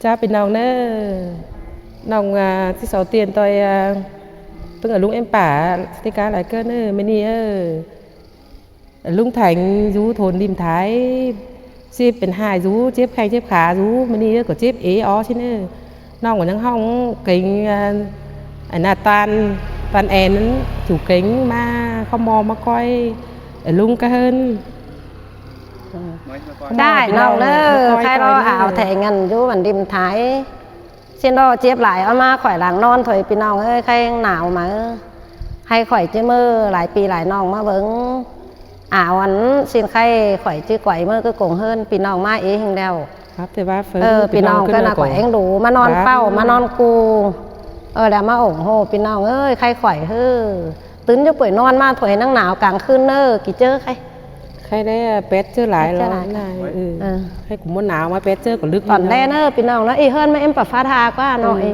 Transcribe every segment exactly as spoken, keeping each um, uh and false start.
Chảu ꞌpi ꞌnọng ꞌnớ. ꞌNọng, à, ꞌchí sau tiên ꞌtoi, à, ꞌpứng, à, ꞌlung ꞌếm pả, ꞌtếng cá lai ꞌcọ ꞌnớ, ꞌmự ꞌnị, ơ. ꞌLung Thẻng dú thôn Lim Thái, chếp pên ꞌhại dú, chếp ꞌkheng chếp khả dú, ꞌmự ꞌnị ꞌcọ chếp ế ók ꞌsịn ꞌnớ. ꞌNọng ꞌcọ ꞌnhắng ꞌhọng kéng, à, à, ꞌna ꞌTan, ꞌTan En, chủ kéng ꞌmá khói ꞌmo ꞌmá ꞌcoi, à, ꞌlung cá ꞌhướn. Chảu ꞌnọng ꞌnớ, ꞌkhạy lo au Thẻng ăn dú bản Lim Thái. ꞌSịn lo chếp lai ók ꞌmá khỏi lăng ꞌnón thôi ꞌpi ꞌnọng ơi, ꞌkhạy nảo ꞌmá. ꞌKhạy khỏi ꞌchí ꞌmự lai ꞌpi lai ꞌnọng ꞌmá bớng. Au ăn ꞌsịn ꞌkhạy khỏi ꞌchí quay ꞌmự ꞌcứ công ꞌhướn ꞌpi ꞌnọng ꞌmá ế ꞌhịn ꞌlẹo. Báp ꞌtẹ báp ꞌpứng. Ơ, ꞌpi ꞌnọng ꞌcọ ꞌnạ khỏi ꞌhịn đu ꞌmá ꞌnón ꞌpạu, ꞌmá ꞌnón ꞌcu. Ơ, ꞌlẹo ꞌmá ủng hộ ꞌpi ꞌnọng ơi, ꞌkhạy khỏi ꞌhứ. Tứn dú pui ꞌnón ꞌmá thôi ꞌnăng nảo cang ꞌkhứn ꞌnớ, kỉ ꞌchớ ꞌkhạy. ꞌKhạy đé pét ꞌchớ lai lo ꞌnị. Ơ. ꞌKhạy ꞌcọ ꞌmá nảo ꞌmá pét ꞌchớ ꞌcọ lứk ꞌtọn ꞌlẹo ꞌnớ ꞌpi ꞌnọng ꞌnớ, ꞌi ꞌhướn ꞌmá ꞌếm pả phát ha ꞌquá ꞌnớ ꞌi.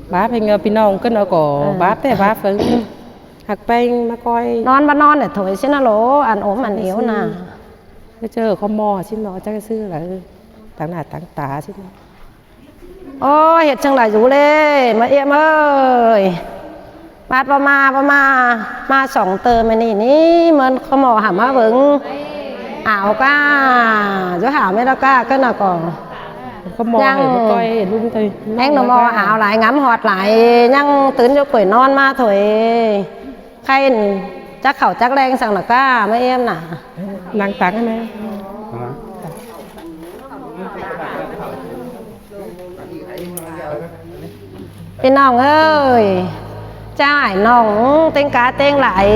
Báp ꞌpứng, ơ, ꞌpi ꞌnọng ꞌcọ ꞌnạ ꞌcọ báp ꞌtẹ báp ꞌpứng. ꞌHặc ꞌpéng ꞌmá ꞌcoi. ꞌNón bá ꞌnón ꞌnớ thôi ꞌsịn ꞌnớ lo, ăn ốm ăn ẻo ꞌnạ. ꞌCọ ꞌchớ khói ꞌmo ꞌsịn ꞌnớ, chắng ꞌsứ lai. Táng ꞌna táng ta ꞌsịn ꞌnớ. Ôi, ꞌhệt ꞌchăng lai dú ꞌlế, ꞌmá ꞌếm ơi. Bát ꞌva ꞌmá, ꞌva ꞌmá, ꞌmá song ꞌtơ ꞌmự ꞌnị ꞌnị, ꞌmắn khói ꞌmo hảư ꞌmá bớng. Au ꞌquá, dú hảư ꞌmí ꞌlẹo ꞌquá, ꞌcọ ꞌnạ ꞌcọ. Khói ꞌmo hảư ꞌmá ꞌcoi ꞌlung thôi. Éng ꞌnọ ꞌmo au lai ngắm ꞌhọt lai, ꞌnhắng tứn dú pui ꞌnón ꞌmá thôi. ꞌKhạy chắc khảu chắc ꞌleng săng ꞌnạ ꞌquá, ꞌmá ꞌếm ꞌnạ. Nẳng táng ꞌmá. ꞌPi ꞌnọng ơi, chảu ải ꞌnọng ꞌtếng cá ꞌtếng lai.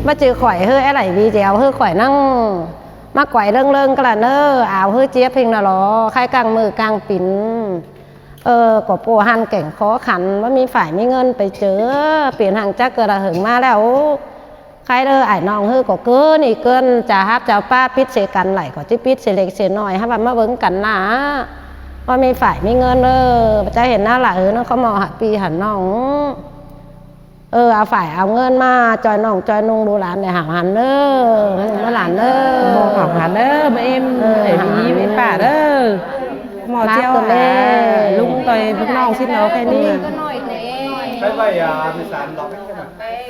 ꞌMá ꞌchư khỏi ꞌhứ é lai video ꞌhứ khỏi ꞌnăng. ꞌMá quay ꞌlớng ꞌlớng ꞌcọ ꞌnạ ꞌnớ, au ꞌhứ chếp ꞌhịn ꞌnạ lo, ꞌkhạy cang ꞌmự cang pin. Ơ, ꞌcọ ꞌpộ ꞌhăn kéng khó khăn, ꞌmá ꞌmí phải ꞌmí ꞌngớn pay ꞌchớ, pên ꞌhăng chắc ꞌcọ đa hưng ꞌmá ꞌlẹo. ꞌKhạy đơ ải ꞌnọng ꞌhứ ꞌcọ ꞌcứn ꞌnị ꞌcứn, chảu háp chảu ꞌpá pít sia căn lai, ꞌcọ ꞌchí pít sia lếc sia ꞌnọi, hák ꞌva ꞌmá bớng căn ꞌnạ. ꞌVa ꞌmí phải ꞌmí ꞌngớn ơ, chảu hên ꞌná lai ơ, ꞌnăng khói ꞌmo hảư ꞌpi hảư ꞌnọng. Ơ, au phải au ꞌngớn ꞌmá ꞌchoi ꞌnọng ꞌchoi ꞌnung đu lán đảy hảo hẳn ꞌnớ, ꞌmá lán ꞌnớ. ꞌMá hảo hẳn ꞌnớ, ꞌmá ꞌếm, ơ, ꞌmá ꞌếm hảo hẳn ꞌpứng ꞌpả ꞌnớ. ꞌMá báp ꞌchưa ꞌcọ ꞌlế. ꞌLung ꞌtoi ꞌpứng ꞌnọng ꞌsịn ꞌnớ ꞌkhạy ꞌnị.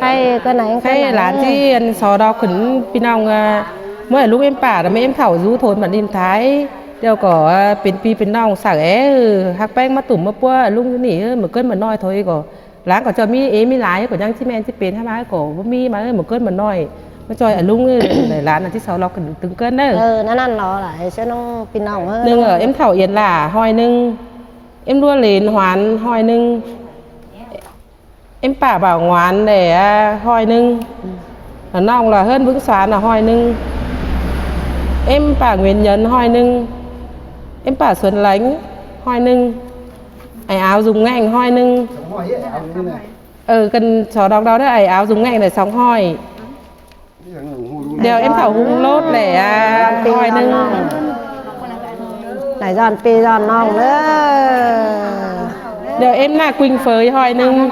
ꞌKhạy ꞌcọ ꞌnạ, ꞌkhạy lán ꞌchí ăn so đọc khửn ꞌpi ꞌnọng, à, ꞌmá ꞌlung ꞌếm ꞌpả, ꞌmá ꞌếm thảu dú thôn bản Lim Thái. ꞌLẹo ꞌcọ, à, pên ꞌpi pên ꞌnọng sảu é, ꞌhặc ꞌpéng ꞌmá tủm ꞌmá ꞌpúa ꞌlung ꞌnị, ơ, ꞌmự ꞌcứn ꞌmự ꞌnọi thôi ꞌcọ. Láng ꞌcọ ꞌchọ ꞌmí ế ꞌmí lai ꞌcọ ꞌnhắng ꞌchí ꞌmen ꞌchí pên hák ꞌmá ꞌcọ ꞌmí ꞌmá ꞌmự ꞌcứn ꞌmự ꞌnọi. ꞌMá ꞌchoi ꞌlung, lán ăn ꞌchí sau lọc khửn tứng ꞌcứn ꞌnớ. Ơ, ꞌnặn ꞌnặn lo lai, ꞌsớ ꞌnọng ꞌpi ꞌnọng ơ. ꞌNưng, ơ, ꞌếm thảu Yên Lả ꞌhọi ꞌnưng. ꞌEm ꞌlúa Lên Hoán ꞌhọi ꞌnưng. ꞌEm pả Bảo Ngoan đảy, à, ꞌhọi ꞌnưng. ꞌNọng lỏ ꞌhướn Vướng Soán lỏ ꞌhọi ꞌnưng. ꞌEm pả Nguyễn Nhấn ꞌhọi ꞌnưng. ꞌEm pả Xuân Lánh ꞌhọi ꞌnưng. Ải áo Dũng Ngạnh ꞌhọi ꞌnưng. Ờ, ꞌcọ so đọc đau đé, ải áo Dũng Ngạnh đảy song ꞌhọi. ꞌLẹo ꞌEm thảu Hung Lốt đảy, à, ꞌhọi ꞌnưng. Đảy dọn ꞌpi dọn ꞌnọng ꞌnớ. ꞌLẹo ꞌEm ꞌNạ Quỳnh Phới ꞌhọi ꞌnưng.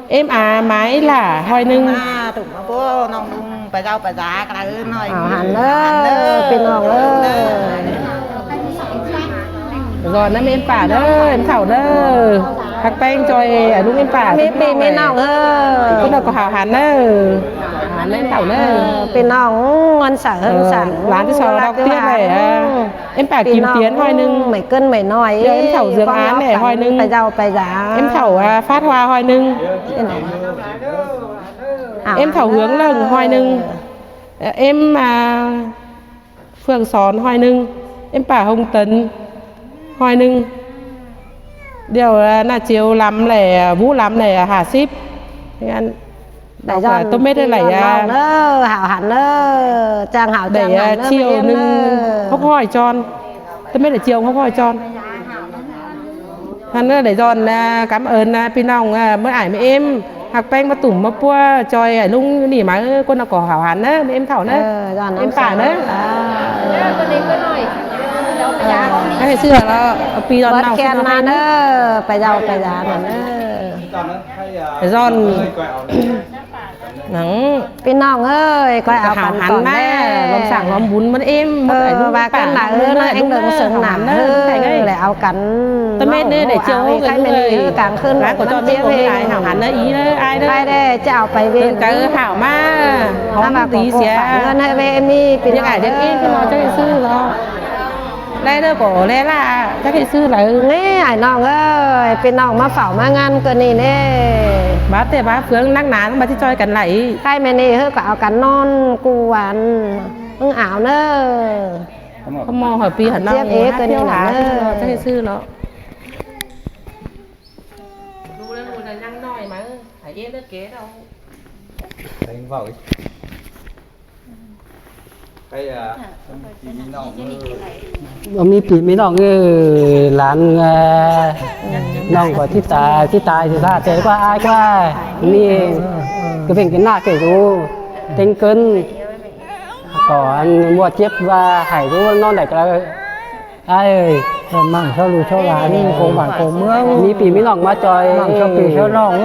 ꞌEm A Mái Lả ꞌhọi ꞌnưng. Hảo hẳn ꞌnớ, ꞌpi ꞌnọng ơi. Dọn ꞌnặm ꞌEm pả ꞌnớ, ꞌEm thảu ꞌnớ. ꞌHặc ꞌpéng ꞌchoi, à, ꞌlung ꞌEm pả. ꞌMí ꞌpi ꞌmí ꞌnọng ơi. ꞌCọ ꞌnạ ꞌcọ hảo hẳn ꞌnớ. Hảo hẳn ꞌEm thảu ꞌnớ. Ờ, ꞌpi ꞌnọng, ꞌngớn sảu ꞌhướn sảu. Lán ꞌchí so đọc ꞌlới lai, à. ꞌEm pả Kim Tiến ꞌhọi ꞌnưng. Mảy ꞌcứn mảy ꞌnọi. ꞌLẹo ꞌEm thảu Dương Án đảy ꞌhọi ꞌnưng. Pay dau pay dá. ꞌEm thảu, à, Phát Hoa ꞌhọi ꞌnưng. ꞌEm thảu Hướng Lơng ꞌhọi ꞌnưng. Ờ, ꞌEm, à, Phương Son ꞌhọi ꞌnưng, ꞌEm pả Hồng Tấn ꞌhọi ꞌnưng. ꞌLẹo, à, ꞌNạ Chiêu Lâm đảy, à, Vũ Lâm đảy, à, hả síp. Đảy dọn, à, tôm mết đảy, à, hảo hẳn ꞌnớ, chang hảo đảy, chang à, hẳn ꞌnớ, Chiêu ꞌnưng hốc ꞌhọi ꞌchon. Tôm mết đảy Chiêu hốc ꞌhọi ꞌchon. Hăn ꞌnớ đảy dọn, à, cảm ơn, à, ꞌpi ꞌnọng, à, ꞌmá ải ꞌmá ꞌEm. ꞌHặc ꞌpéng ꞌmá tủm ꞌmá ꞌpúa ꞌchoi ải ꞌlung ꞌnị ꞌmá, ơ, ꞌcốn ꞌnạ ꞌcọ hảo hẳn ꞌnớ, ꞌEm thảu ꞌnớ. Ờ, dọn ꞌEm pả ꞌnớ. Ờ, ꞌsứ lỏ, pi dọn ꞌnọng ꞌsứ lỏ ꞌnớ. Pay dau pay dá ꞌnớ. Dọn. Nẳng. ꞌPi ꞌnọng ơi, ꞌcoi au hảo hẳn ꞌmá, lom sảng lom bun ꞌmá ꞌEm, ꞌmá ải ꞌlung ꞌPa ꞌnớ, ꞌnưng sưng nẳng ꞌnớ, ꞌlẹo เอากัน ตะเม็ดเนี่ย เดี๋ยวเจียว เอา ให้ ให้ มัน เลย เออ กลางคืน ร้านก๋วยเตี๋ยว มันเจียว มีของหลาย เอง หาหันนะ อีเด้อ อ้ายเด้อ อ้ายเด้อ จะเอาไปเวียน เพิ่นก็ เออ หามา เอามา หอมดีเสีย ของฝากเงินให้เวมี พี่น้อง เรียกอ้ายเรียกเอง เออ พี่น้องจะได้ซื้อเหรอ ได้เด้อ บ่ได้ล่ะ จะได้ซื้อเหรอ นี่ อ้ายน้องเอ้ย พี่น้องมาเฝ้ามางานก็นี่แน่ บาดแต่บาดเฟืองนักหนา มาที่จอยกันไหล ใกล้แม่นี่ เฮ้อ ก็เอากันนอนกวน มึงเอาเนอะ เขามองหอยปีหันน้อง เจี๊ยบเอ๋ก็นี่หนา เออ จะให้ซื้อเนาะ ดูแล้วดูแล้วยังน้อยไหม ไอ้เอ๊ะเลือกเก๋เรา เต็งเฝ้าอีก ไปอ่ะ มีน้องเออ บ่มีปีมีน้องเออ หลานเออ น้องก็ที่ตาย ที่ตายสิท่าใจกว่าอายกว่า มีเอง ก็เป็นกันหน้าเก๋ดู เต็งเกิน ก่อนมัวเจ็บว่าหายรู้ว่านอนไหนก็แล้ว Ai ơi, măng sau lu sau lán, cô bản cô mướn. Mí pì mí nọng má choi. Măng sau pì sau nọng,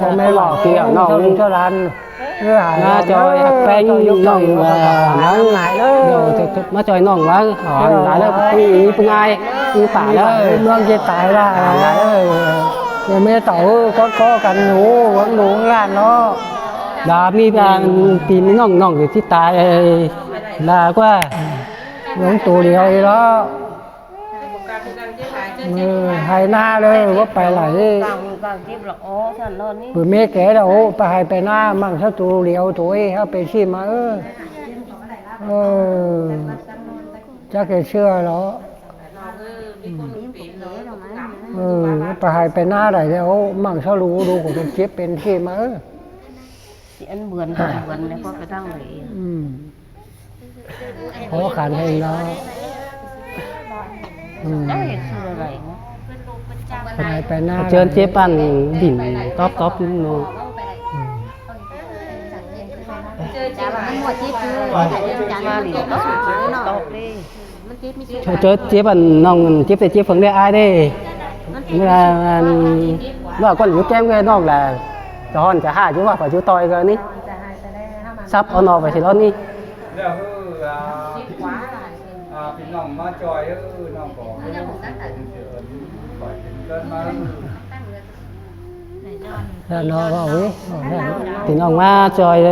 cô mẹ bảo kìa nọng. Sau lu sau lán. Má choi hạc peng nọng, à, nắng. Má choi nọng má, hỏi lá lớp, ý, ý, pưng ai, ý, pả lớp. Mương cái tải là, cô mẹ tỏ, con có căn ngủ, uống đủ lan nó. Đó, mí, à, pì mí nọng, nọng cái tít tải, là qua. Uống tù liều đi đó. Ừ, hai na lơ, có phải là đi. Bữa mẹ kể đâu, phải hai phải na, măng sao tù liều tuổi, hả, phải xí mà, ơ. Ờ, chắc cái xưa đó. Ừ, phải hai phải na đấy, ô, măng sao lù, lù của cái chiếc bên xí mà, ơ. Chị ăn vườn, ăn vườn này có cái răng đấy. Ừ. Khó khăn hơn đó. Ừ. Phải, phải na. Chơn là chếp ăn đỉnh top top chứ nó. Ừ. Chơn chếp ăn nòng chếp thì chếp phấn đây ai đây. Là, là, là con lũ kem cái nòng là cho hòn cho hai chú vào phải chú toi cơ ní. Sắp ở nọ phải thì đó ní. แล้วคือ อ่า อ่า พี่น้องมาจอย เออ น้องก็ แล้วเนาะ ว่า อุ๊ย พี่น้องมาจอย เอ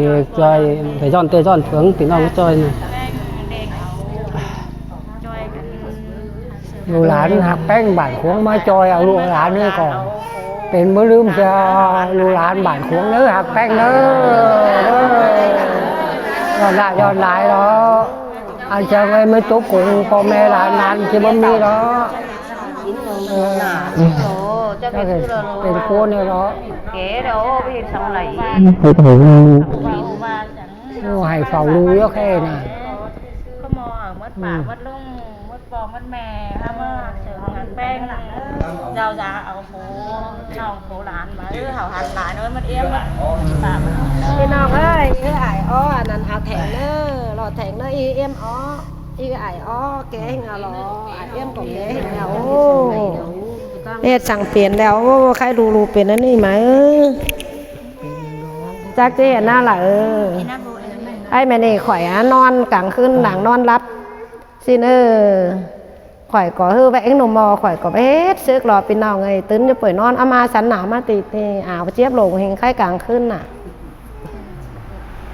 อ จอย แต่ย้อน แต่ย้อนเถิง พี่น้องมาจอยนี่ ลูกหลานหักแป้งบ้านขวงมาจอย เอาลูกหลานนี่ก่อน เป็นบ่ลืมจะลูกหลานบ้านขวงเด้อ หักแป้งเด้อ เออ ย้อนหลาย ย้อนหลายเนาะ อันเชิงไว้ไม่ตกกงพ่อแม่หลานนานจะบ่มีเนาะ เออ จะเป็นคนเนี่ยเนาะ เก๋เดี๋ยวไปทางไหน โอ้ ให้เฝ้าดูอยู่แค่น่ะ ก็มองหมดปากหมดลุงหมดปอหมดแม่ ถ้ามาเสริมงานแป้ง เจ้าจะเอาโผน้องโผหลานมา เออ เขาหันหลานเอ้ย มันเอี้ยม มันปากมัน พี่น้องเอ้ย อีอ้ายอ้อ อันนั้นเอาแถงเด้อ รอแถงเด้อ อีเอี้ยมอ้อ อีอ้ายอ้อ แกงเอาหรอ อ้ายเอี้ยมก็แกงเอา โอ้ เฮ็ดสั่งเปลี่ยนแล้ว โอ้ ใครรู้รู้เป็นอันนี้มา เออ จักเจ๊หน้าล่ะ เออ ไอ้แม่นี่ข่อยอะนอนกลางคืนหลังนอนหลับ สิเนอ ข่อยก็คือว่าเอ็งหนุ่มมอ ข่อยก็ไปเฮ็ดเสิกรอพี่น้องเอ้ย ตื่นจะป่วยนอน เอามาสันหนาวมาติดนี่ อ้าว เจี๊ยบหลงเฮงไข้กลางคืนน่ะ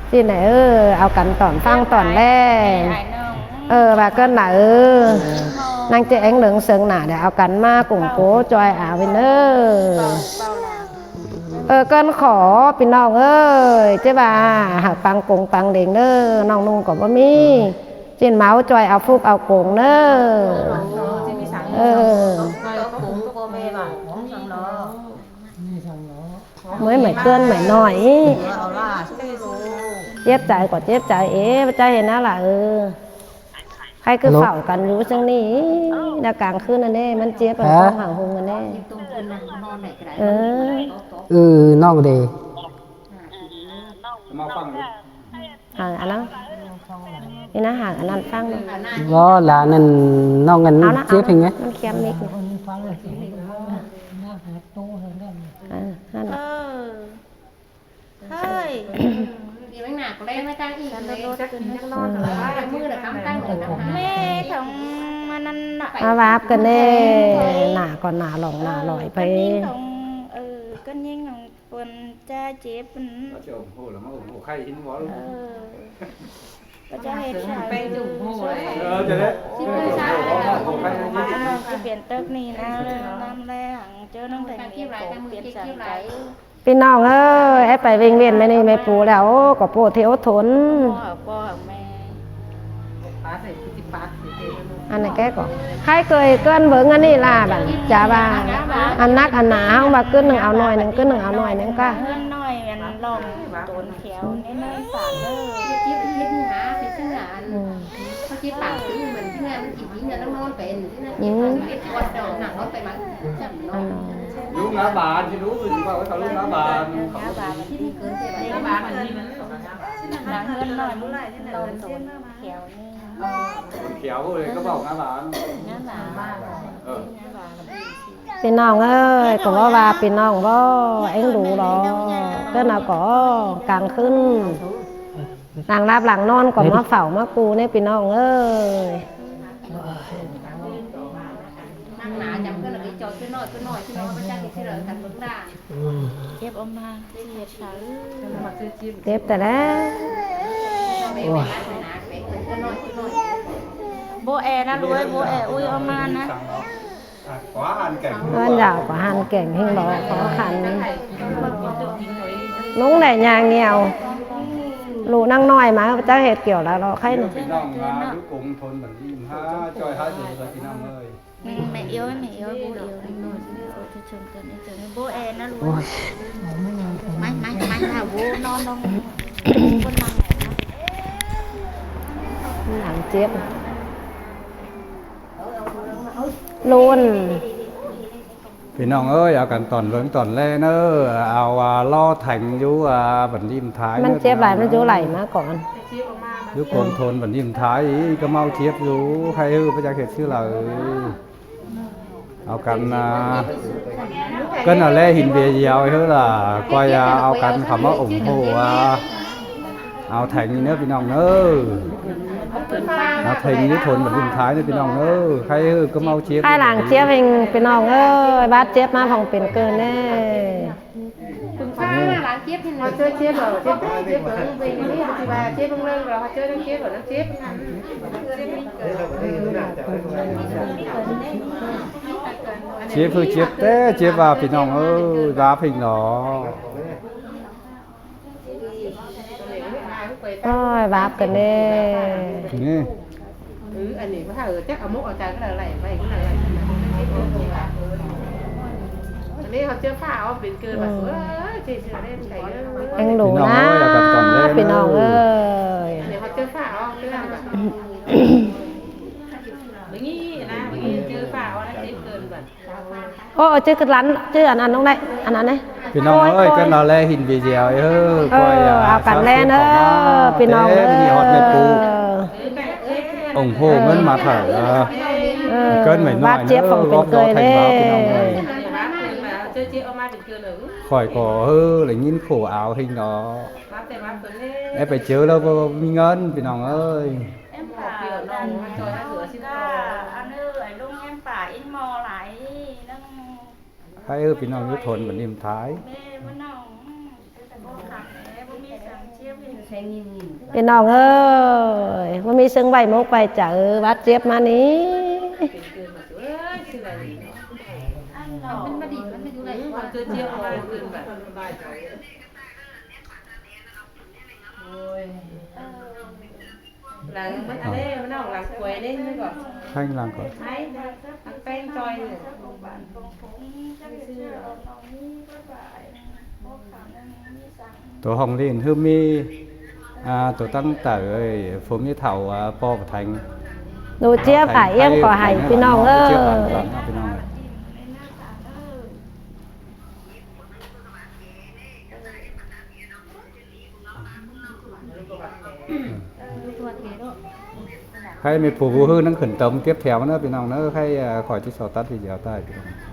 สิไหน เออ เอากันตอนฟังตอนแรก เออ ว่าเกินน่ะ เออ นางเจ๊เอ็งเหลืองเสิงหนา เดี๋ยวเอากันมากุ่งโกจอยอาวินเนอ เออ เกินขอพี่น้องเอ้ย เจ๊ว่าหากปังกงปังเด้งเด้อ น้องนุ่งก็บ่มี จินเมาจอยเอาฟุกเอากงเด้อ เออ เมื่อยเหมือนเกินเหมือนหน่อย เจ็บใจก็เจ็บใจ เอ๊ะ ใจเห็นนะล่ะ เออ ใครคือเฝ้ากันอยู่จังนี้ ในกลางคืนนั่นเด้ มันเจ็บ มันต้องหาหงกันแน่ เออ เออ น้องเด้ มาฟังดู หางอันนั้น นี่นะ หางอันนั้นฟังดู ว่าหลานนั่น น้องกัน เอานะ เจ็บยังไง เอานะ มันเคี้ยมนิดหนึ่ง เออ นั่นแหละ เออ เฮ้ย มีแมงหนาก็แรงไม่ตั้งอีกเลย จักกินจักนอนก็ได้ มือละคำตั้งเลยนะคะ แม่ของ Ăn ꞌvạp căn ꞌnị, nả ꞌcọ nả lỏng nả lỏi ꞌpưa. Căn ꞌnhính khong, căn ꞌnhính khong ꞌpưn ꞌchá chếp. Có chứ ủng hộ là mà ủng hộ khay hín bó luôn. Có chứ hết sao. Ờ, thế đấy. Chứ ủng hộ khay hín bó. Chứ biển tớc ꞌnị ꞌnạ, năm lẻ hẳn chứ ꞌnọng Thành Niên cũng biển sáng cháy. ꞌPi ꞌnọng ơi, é pay ꞌvịnh ꞌviện ꞌmá ꞌnị ꞌmá pú lẻo, ꞌcọ ꞌpộ ꞌtị ốt thốn. Ăn ꞌnị ké ꞌcọ. Khay ꞌcới ꞌcứn bớng ăn ꞌnị ꞌla bản, chả ꞌva. Ăn nắc ăn nả ꞌháng ꞌva ꞌcứn ꞌnưng au ꞌnọi ꞌnưng, ꞌcứn ꞌnưng au ꞌnọi ꞌnưng ꞌca. Ừ. Ăn. Lú ngá bản, chứ lú mình bảo với tao lú ngá bản. Ngá bản. Ngá bản. Ngá bản. Khéo ꞌnị. Khéo ꞌnị, có bảo ngá bản. Ngá bản. Ờ. ꞌPi ꞌnọng ơi, ꞌcọ ꞌva ꞌva ꞌpi ꞌnọng ꞌva ếng đu lo. ꞌCứn ꞌnạ ꞌcọ cang khửn. Đang ꞌlặp đang ꞌnón ꞌcọ ꞌmá phảu ꞌmá cu ꞌnị ꞌpi ꞌnọng ơi. Chếp ꞌo ꞌma, chếp sao. Chếp ta đa. Bố e ꞌnạ ꞌlụi, bố e ui ꞌo ꞌma ꞌnạ. Ơn dảo ꞌcọ hăn kẻng ꞌhịn lo khó khăn. ꞌLụk đảy nhà nghèo. ꞌLụk ꞌnăng ꞌnọi ꞌmá ꞌchá hệt kiểu là lo khay ꞌnị. Mẹ yêu, mẹ yêu, bố yêu. Bố e ꞌnạ ꞌlụi. Mai, mai, mai, mai, bố non non. Bố ꞌnăng. Nắng chếp. Luôn. ꞌPi ꞌnọng ơi, au căn tỏn ꞌlớng tỏn ꞌlé ꞌnớ, au, à, ꞌlo Thành dú, à, bản ꞌlím Thái ꞌnớ. ꞌMắn chếp lai, ꞌmắn dú lai ꞌmá ꞌcọn. Dú cuông thôn bản ꞌlím Thái, ꞌcọ ꞌmá chếp dú, khay ꞌhứ ꞌpá chắc hệt chứ là, ừ. Au căn, à, ꞌcứn ꞌnạ ꞌlé hên video ꞌhứ là, coi, à, au căn khảu ꞌmá ủng hộ, à. Au Thành ꞌnớ ꞌpi ꞌnọng ꞌnớ. Au Thành dú thôn bản ꞌlím Thái ꞌnớ ꞌpi ꞌnọng ꞌnớ. Khay ꞌhứ ꞌcọ ꞌmá chếp. Khay lăng chếp ꞌhịn ꞌpi ꞌnọng ơi, bát chếp ꞌmá phóng pên cơn ꞌnị. Chếp ꞌhứ chếp té, chếp ꞌva ꞌpi ꞌnọng ơi, bát ꞌhịn lo. Ôi, báp căn ꞌnị. ꞌNị. Anh đủ ꞌnạ, ꞌpi ꞌnọng ơi. Ô, ô, chứ cứ lắn, chứ ăn ăn ꞌnọng ꞌnị, ăn ăn ꞌnị. ꞌPi ꞌnọng ơi, ꞌcọ ꞌnạ ꞌlé hên video ꞌhứ, coi, à, ao căn ꞌlé ꞌnớ, ꞌpi ꞌnọng ơi. Hót mệt pú. Ủng hộ ꞌngớn ꞌmá thở, à, ꞌcớn mệt bát ꞌnọi chép ꞌnớ, phóng góp pên gió cơi thành báo ꞌpi ꞌnọng ơi. Khỏi ꞌcọ ꞌhứ, lay ꞌnghín khổ áo hình đó. Em phải chớ đâu, ꞌmi ꞌngớn, ꞌpi ꞌnọng ơi. Em pả, ăn ơi, ải lung em pả in mò lại, nâng. Khay ꞌhứ ꞌpi ꞌnọng dú thôn bản ꞌlím Thái. ꞌPi ꞌnọng ơi, báu ꞌmí ꞌsướng ꞌvạy mốc ꞌvạy chaư, bát chép ꞌmá ꞌnị. Lăng ꞌmắn ăn ꞌnị, ꞌmắn ꞌnọng lăng quay ꞌnị, ꞌnị ꞌcọ. Khanh lăng ꞌcọ. Ai, ăn peng choi ꞌnị. Tô hong ꞌlịn ꞌhứ ꞌmí, à, tô tăng tở ơi, phủ ꞌmí thảo, à, ꞌpo Thành. Tô chép ải yêm ꞌcọ hảư ꞌpi ꞌnọng ơi. Khay mệt pú ꞌhứ nẳng khửn tấm tiếp theo ꞌnớ ꞌpi ꞌnọng ꞌnớ, khay, à, khỏi ꞌchí so tắt video ꞌtẹ ꞌpi ꞌnọng.